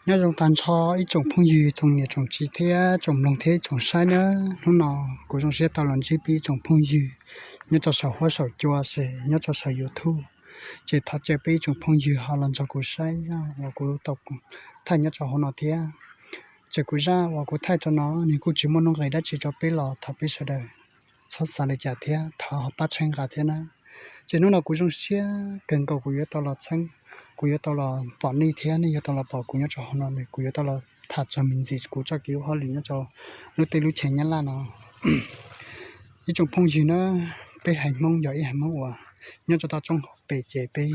Nyob zoo tag nrho ib tsoom phooj ywg, tsoom niam tsoom txiv thiab tsoom mloog thiab ib tsoom saib nawb. Hnub no kuv zoo siab tau los ntsib peb ib tsoom phooj ywg nyob rau saum huab saum cua, nyob rau saum YouTube. Ces thov caw peb ib tsoom phooj ywg ho los nrog kuv saib zaj uas kuv tau thaij nyob rau hauv no thiab. Ces kuv zaj uas kuv thaij rau no nws kuj tsis muaj nuj nqis dab tsi rau peb los thov peb sawv daws txhob xav li cas thiab thov ho pab txhawb nqa thiab na. Ces hnub no kuv zoo siab kawg nkaus kuv yuav tau los txhawb, kuv yuav tau los pom nej thiab nej yuav tau los pom kuv nyob rau hauv no, kuv yuav tau los tham txog me ntsis kuv txoj kev ua hauj lwm nyob rau lub teb lub chaw Nyab Laj no. Ib tsoom phooj ywg na, peb haiv Hmoob yog ib haiv Hmoob uas nyob rau toj roob hauv pes ces peb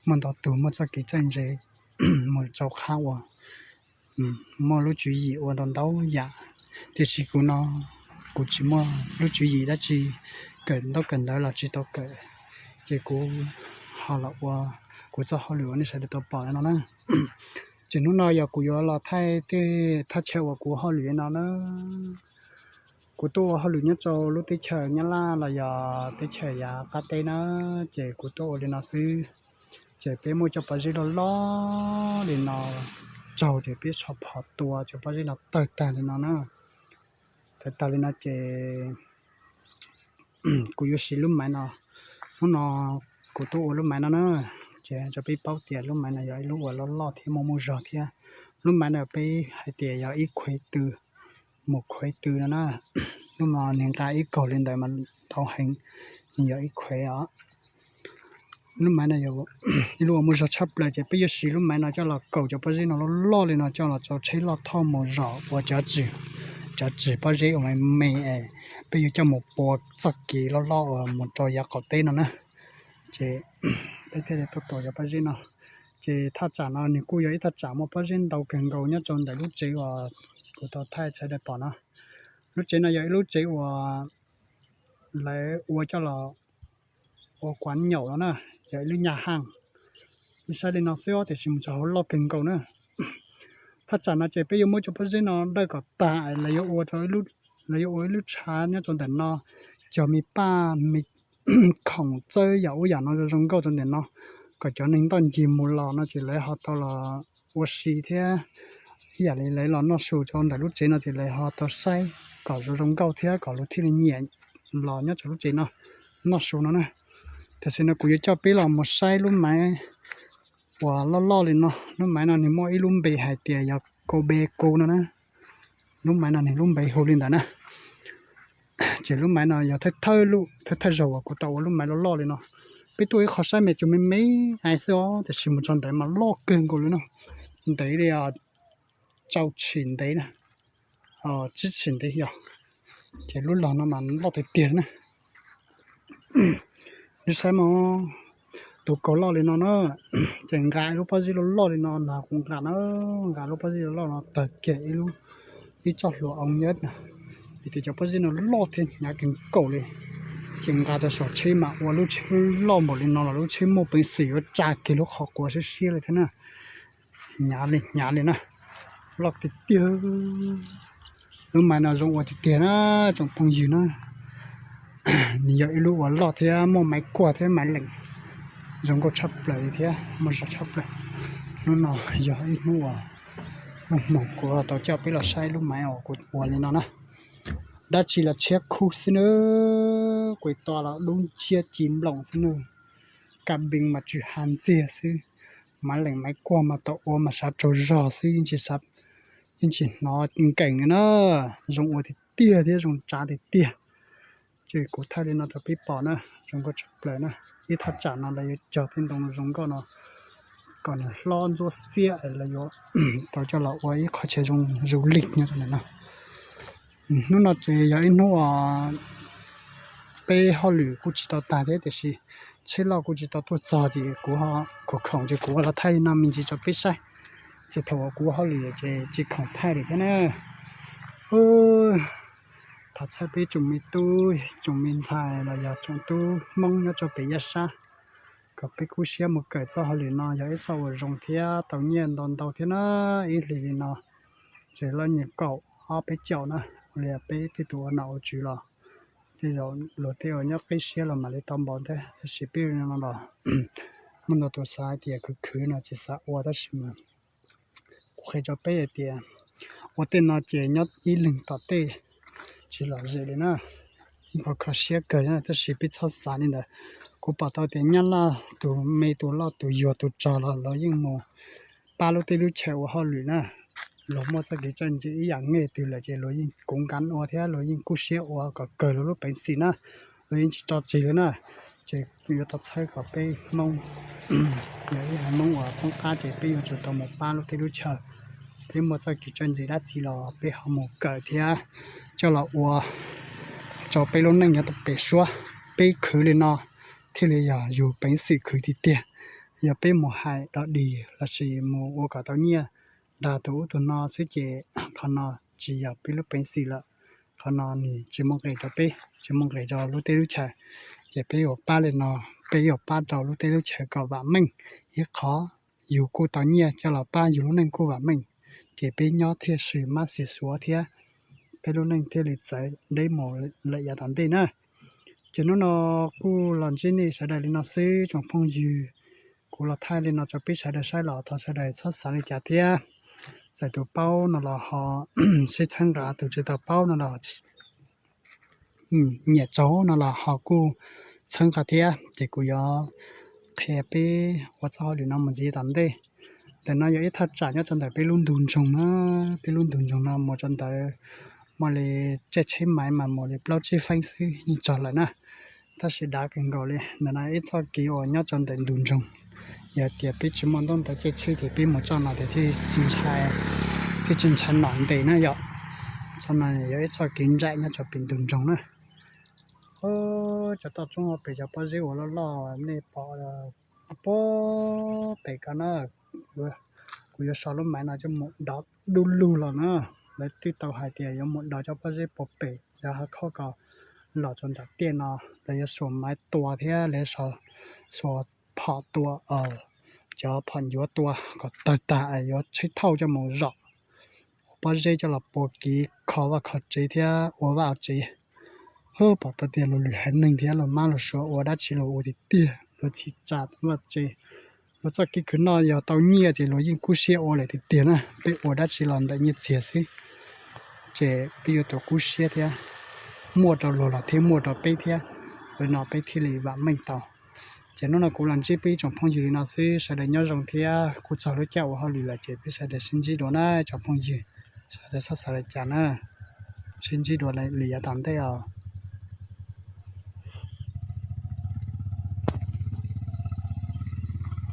muaj ntau tus muaj txoj kev txawj ntse mus rau qhov uas muaj lub tswv yim ua ntau ntau yam. Tiam sis kuv no kuv tsis muaj lub tswv yim dab tsi, kawm ntaub kawm ntawv los tsis tau kawm, ces kuv ho los ua kuv txoj hauj lwm uas nej sawv daws tau pom no na. Ces hnub no yog kuv yuav los thaij tej thaj chaw uas kuv hauj lwm no na. Kuv tuaj ua hauj lwm nyob rau lub teb chaws Nyab Laj los yog teb chaws yav qab teb na, ces kuv tuaj ua li no xwb. Ces peb muaj cov pob zeb loj loj li no raug, ces peb so phom tua cov pob zeb no tawg tag li no na. Tawg tag li no ces kuv yuav siv lub maiv no. Hnub no kuv tuaj ua lub maiv no na, ces rau peb paub tias lub maiv no yog ib lub uas loj loj thiab muaj muaj zog thiab. Lub maiv no peb hais tias yog ib khuev tw, mus khuev tw no na. Lub no nws nqa ib kaug li ntawd mas ntau heev, nws yog ib khuev os. Lub maiv no yog ib lub uas muaj zog tshaj plaws, ces peb yuav siv lub maiv no coj los kaum cov pob zeb no loj loj li no coj los rau tsheb loj thauj mus zom ua cov tswm, cov tswm pob zeb uas me me es peb yuav coj mus pua txoj kev loj loj uas mus rau yav qaum teb no na. Ces peb thiaj li tuaj tua cov pob zeb no. Ces thaj tsam no nws kuj yog ib thaj tsam muaj pob zeb ntau kawg nkaus nyob rau ntawm lub tsev uas kuv tau thaij sawv daws pom no. Lub tsev no yog ib lub tsev uas lawv ua coj los ua quav nyaum no na, yog ib lub nyaj haj. Nej saib li no xwb tiam sis mus rau hauv loj kawg nkaus na. Thaj tsam no ces peb yuav muab cov pob zeb no dawj kom tag, lawv yuav ua, lawv yuav ua ib lub tshav nyob rau ntawm no, cog me paj me khoom txawb yam ub yam no zoo zoo nkauj rau ntawm no, kom cov neeg ntoj ncig mus los no ces lawv ho tau los ua si thiab. Ib yam li lawv los noj su rau ntawm lub tsev no ces lawv ho tau saib kom zoo zoo nkauj thiab kom luag thiaj li nyiam los nyob rau lub tsev no noj su no na. Tam sim no kuv yuav coj peb los mus saib lub maiv uas loj loj li no. Lub maiv no nws muaj ib lub npe hais tias yog Kau Be Ku no na. Lub maiv no nws lub npe hu li ntawd na. Ces lub maiv no yog thawj thawj zaug uas kuv tau ua lub maiv loj loj li no. Peb tuaj ib qho saib me tsuas me me xwb os, tiam sis mus txog ntawd mas loj kawg nkaus li no, ntev li tsau tshim ntev na, tsib tshim ntev yog. Ces lub log no mas loj tiag tiag na. Nej saib mas tus kaus loj li no na, ces nqa ib lub pob zeb loj loj li no na, kuv nqa na, nqa lub pob zeb loj loj no tawg kiag ib lub, ib tsob hlua oo nyob na, vim tias cov pob zeb no loj thiab hnyav kawg nkaus li. Ces nqa rau saum tsheb mas ua lub tsheb loj npaum li no los lub tsheb muaj peev xwm yuav tsa kiag lub qhov quav siab siab li thiab na. Hnyav li hnyav li na, loj tiag tiag. Lub maiv no zoo ua tiag tiag na, tsoom phooj ywg na. Nws yog ib lub uas loj thiab muaj maiv kuag thiab maiv leem zoo nkauj tshaj plaws li thiab muaj zog tshaj plaws. Hnub no yog ib hnub uas muaj hmoo kuv tau coj peb los saib lub maiv uas kuv ua li no na. Dab tsi los tshiab khub xwb nawb, kuv tua los dub ntsiab ci nploom xwb nawb. Kab npeeb mas tsw ha ntxiag xwb. Maiv leem maiv kuag mas tau ua mas sav tsaug zog xwb, yeej tsis hnov nkees li na. Zoo ua tiag tiag thiab zoo tsav tiag tiag. Ces kuv thaij li no rau peb pom na, zoo nkauj tshaj plaws na. Ib thaj tsam no lawv yuav cog tej ntoo zoo nkauj no kom nws hlob ntsuab xiab, lawv yuav tau coj los ua ib qho chaw zoo zoo li nyob rau ntawm no. Hnub no ces yog ib hnub uas peb hauj lwm kuj tsis tau tag thiab, tiam sis tsheb loj kuj tsis tau tuaj txog ces kuv ho khoom khoom ces kuv los thaij li no me ntsis rau peb saib. Ces thaum uas kuv hauj lwm ces tsis khoom thaij li thiab na. Thov txhawb peb tsoom me tub tsoom me ntxhais los yog tsoom tub Hmoob nyob rau pem yaj sab, kom peb kub siab mus kawm txoj hauj lwm no yog ib txoj uas zoo thiab tau nyiaj ntau ntau thiab na. Ib hlis li no ces lawv nyiam kaum ob peb caum na, ua li peb tej tus ua nom ua tswv los tej zaum luag tej uas nyob qib siab los mam li tau npaum thiab, tab sis peb li no los muaj ntau tus xav hais tias khwv khwv no tsis xav ua tab sis mas kuv qhia rau peb hais tias ua tej no ces nyob ib leeg tom tej tsis lom zem li na. Yeej kho kho siab kawg, tab sis peb txhob xav li ntawd. Kuv pom tau tias Nyab Laj tus me tus loj tus yuag tus rog los luag yeej mus pab lub teb lub chaw ua hauj lwm na. Luag muaj txoj kev txawj ntse ib yam nkaus twg lawm ces luag yeej kuv nkav ua thiab luag yeej kub siab ua kom kawg luag lub peev xwm na. Luag yeej tsis tso tseg li na. Ces yuav tau txhawb kom peb Hmoob, yog ib haiv Hmoob uas poob qab ces peb yuav tsum tau mus pab lub teb lub chaw. Peb muaj txoj kev txawj ntse dab tsi los peb ho mus kawm thiab coj los ua rau peb lub neej nyob tom pem suab. Peb khwv li no thiaj li yog yus peev xwm khwv tiag tiag. Yog peb mus hais dog dig lossis mus ua kom tau nyiaj nrog tus ub tus no xwb ces qhov no tsis yog peb lub peev xwm lawm. Qhov no nws tsis muaj nqis rau peb, tsis muaj nqis rau lub teb lub chaw. Ces peb yuav pab li no, peb yuav pab rau lub teb lub chaw kom vam meej. Ib qhov yus kuj tau nyiaj coj los pab yus lub neej kuj vam meej, ces peb nyob thiaj sim mab sim suav thiab peb lub neej thiaj li txawv deb mus lawm yav tom ntej na. Ces hnub no kuj los ntsib nej sawv daws li no xwb tsoom phooj ywg. Kuv los thaij li no rau peb sawv daws saib los thov sawv daws txhob xav li cas thiab. Txawm tus paub no los ho sib txhawb nqa, tus tsis tau paub no los nyiam tsaug no los ho kuj txhawb nqa thiab. Ces kuv yuav qhia peb ua txoj hauj lwm no mus ntxiv tom ntej. Ntawm no yog ib thaj tsam nyob rau ntawm peb lub ntug ntsoog na, peb lub ntug ntsoog no mus rau ntawd muaj li caij tsheb maiv mas mus li plaub tsib feeb xwb yeej txog lawm na. Tab sis dav kawg nkaus li. Ntawm no ib txoj kev uas nyob rau ntawm ntug ntsoog, yog tias peb tsis muaj ntaub ntawv caij tsheb ces peb mus txoj no ces thiaj tsis ntshai nom ntes na yom. Txoj no yog ib txoj kev nraim nyob rau pem ntug ntsoog na. Cov toj roob hauv pes cov pob zeb uas loj loj nej pom puag pem ko na, kuv yuav so lub maiv no coj mus dov du lug los na. Lawv twb tau hais tias yuav mus dov cov pob zeb puag pem, lawv ho khob kom los rau nram tiaj no, lawv yuav xuas maiv tua thiab lawv yuav xuas phom tua, cov phom ncuav tua kom tawg tag yuav tsheb thauj coj mus zom pob zeb coj los pua kev kho vaj kho tsev thiab ua vaj ua tsev. Pom tau tias luag lwm haiv neeg thiab luag mab luag suav ua dab tsi luag ua tiag tiag, luag txhim tsa vaj tse. Luag txoj kev khwv noj yog tau nyiaj ces luag yeej kub siab ua lawm tiag tiag na. Peb ua dab tsi los ntawm nyiaj txiag xwb, ces peb yuav tau kub siab thiab, muaj rau luag los thiaj muaj rau peb thiab, li no peb thiaj li vam meej tau. Ces hnub no kuv los ntsib peb ib tsoom phooj ywg li no xwb, sawv daws nyob zoo thiab kuv txog lub caij ua hauj lwm lawm ces peb sawv daws sib ntsib dua na tsoom phooj ywg. Sawv daws txhob xav li cas na, sib ntsib dua lwm yav tom ntej os.